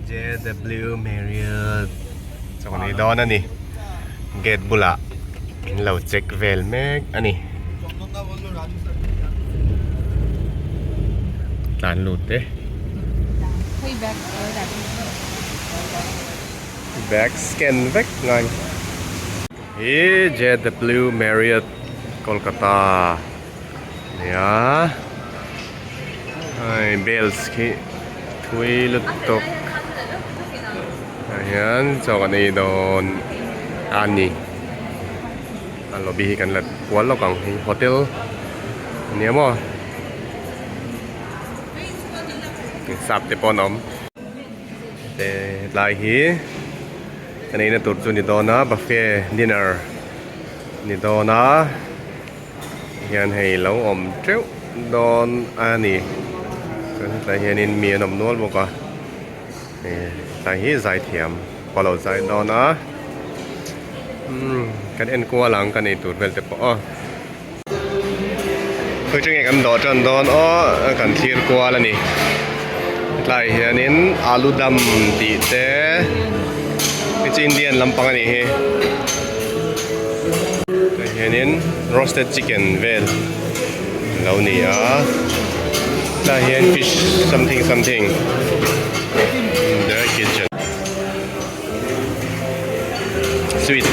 JW Marriott chaw kan ei dawn a ni gate bulah min lo check vel mek a ni tlan lut e bag scan vek ngai hi JW Marriott Kolkata nia hei bells khi thui lutuk ah hian chaw kan ei dawn a ni a lobby hi kan la kual lawk ang hei hotel a nia maw sap te pawh an awm hetlai hi kan eina tur chu a ni dawn a buffet dinner a ni dawn a. Hian hei lo awm teuh dawn a ni chuan hetlai hianin mi an awm nual bawk a hetlai hi zaithiam pawh a lo zai dawn a umm kan en kual ang kan eitur vel te pawh aw khawi tenge kan dawh tan dawn aw kan thlir kual a ni hetlai hianin alu dam tih te hei chu indian lampang a nih hi. Tah hianin roasted chicken vel a lo ni a tah hian fish something something in the kitchen sweet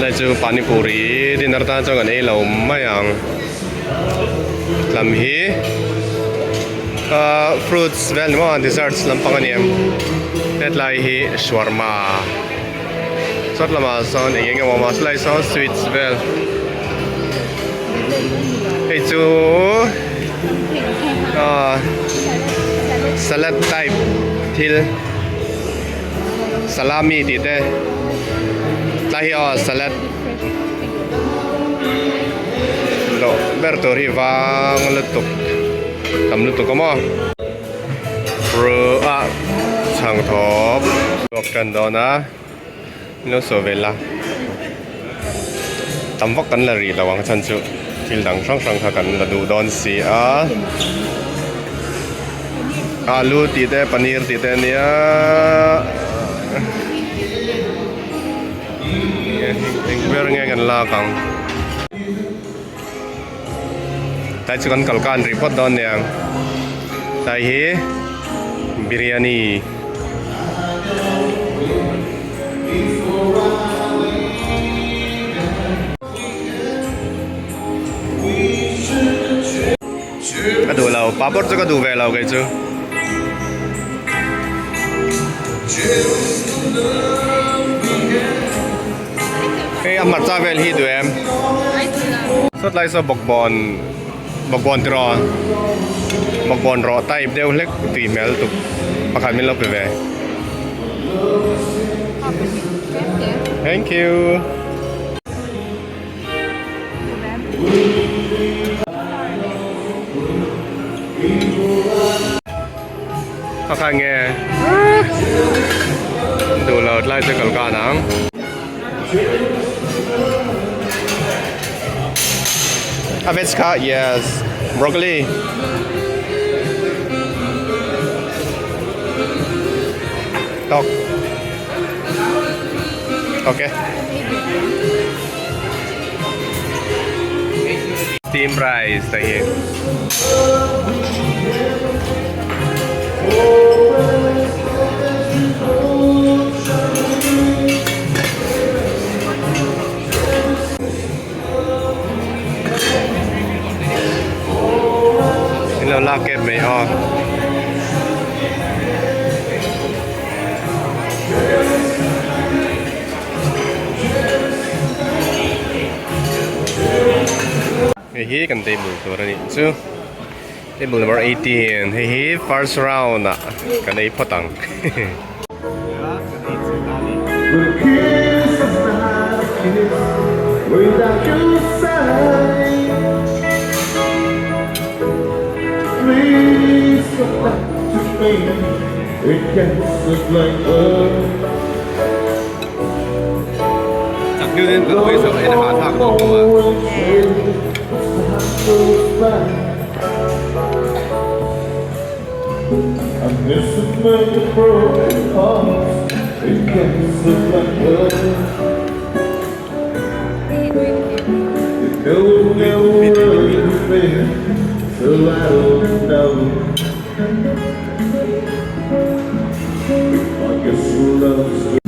lai chu pani puri dinner tan chuan kan ei lo mai ang lam hi ahh fruits vel ni maw desserts lampang a ni em hetlai hi shawarma. Sawt lamah sawn eng eng emaw a awm a silai sawn sweets vel hei chu ahh salad type thil salami tih te tlai hi aw salad loh ber tur hi vang lutuk tam lutuk a maw. Ru ah chhang thawp chhuak tan dawn a min lo sawi ve la tam vak kan la rih lo ang chhan chu thil dang hrang hrang kha kan la duh dawn si a alu tih te paneer tih te ania eng ber nge kan lak ang. Tlai chu kan kal kan rih phawt dawn nia tlai hi biryani ka duh lo papawr chu ka duh ve lo kei chu. Hei a hmarcha vel hi duh em? Sawtlai saw bawkbawn bawkbawn tiraw bawkbawn rawh type deuh hlek tui hmel tuk pakhat min lo pe ve. Thank you. Pakhat nge duh lo tlai chu kal kan ang. A veg kha yes broccoli. Tok. Okay. Steam rice ta hi. In lo lak kep mai aw. Hei hi kan table tur a nih chu table number 18 hei hi first round ah kan ei phawt ang.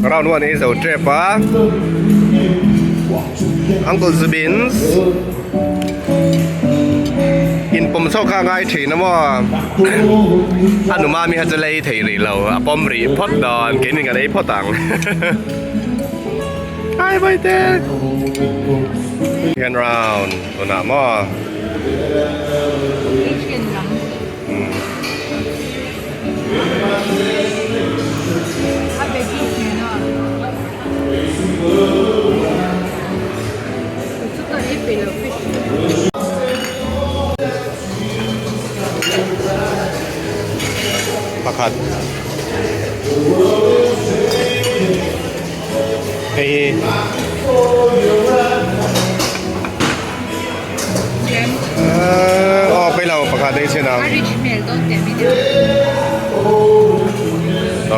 Round one ei zo tep a Uncle Zubin's inpawm chho kha a ngai thin a maw a nu mami kha chu lei thei rih lo a pawm rih phawt dawn keinin kan ei phawt ang Hi Bawihtê Second round tunah maw. Pakhat hei hi Aw pei lo pakhat ei chin ang.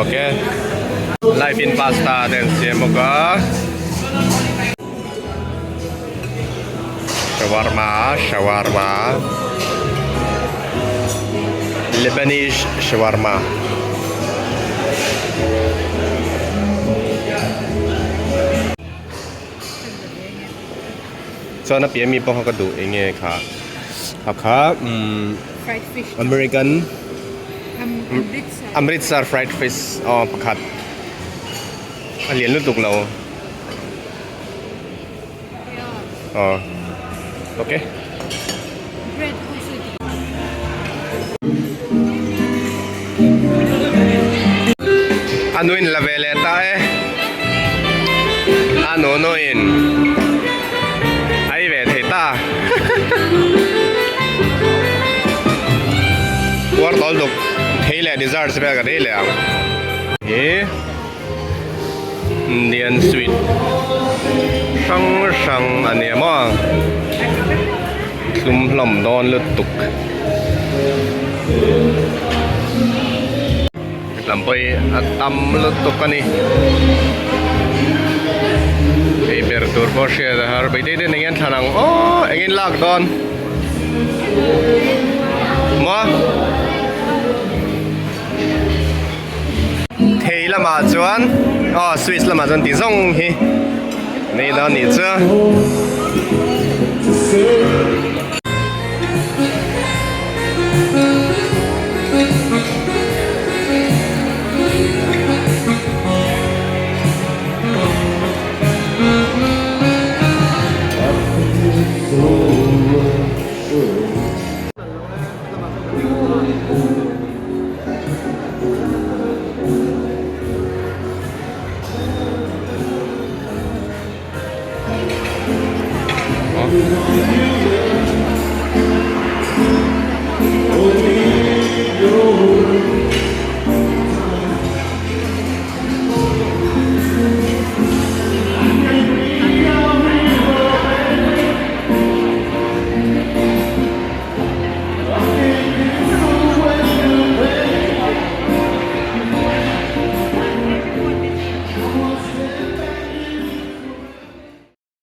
Ok. Live in pasta te an siam bawk a. Shawarma shawarma Lebanese shawarma. Chuan a piah mi pawh kha ka duh eng nge kha a kha umm American Amritsar fried fish aw pakhat a lian lutuk lo aw ok. A nuin la ve leh ta e. A nu nuin a ei ve thei ta. Puar tawl duk thei leh desserts vel kan ei leh ang. Hi Indian sweet hrang hrang a ni maw thlum hlawm dawn lutuk. Lam pawh hi a tam lutuk a ni. Ei ber tur pawh hriat a har. Beidei ten eng nge an thlan ang aw eng in lak dawn maw? Thei lamah chuan aw switch lamah chuan ti zawng hi nei dawn nih chu.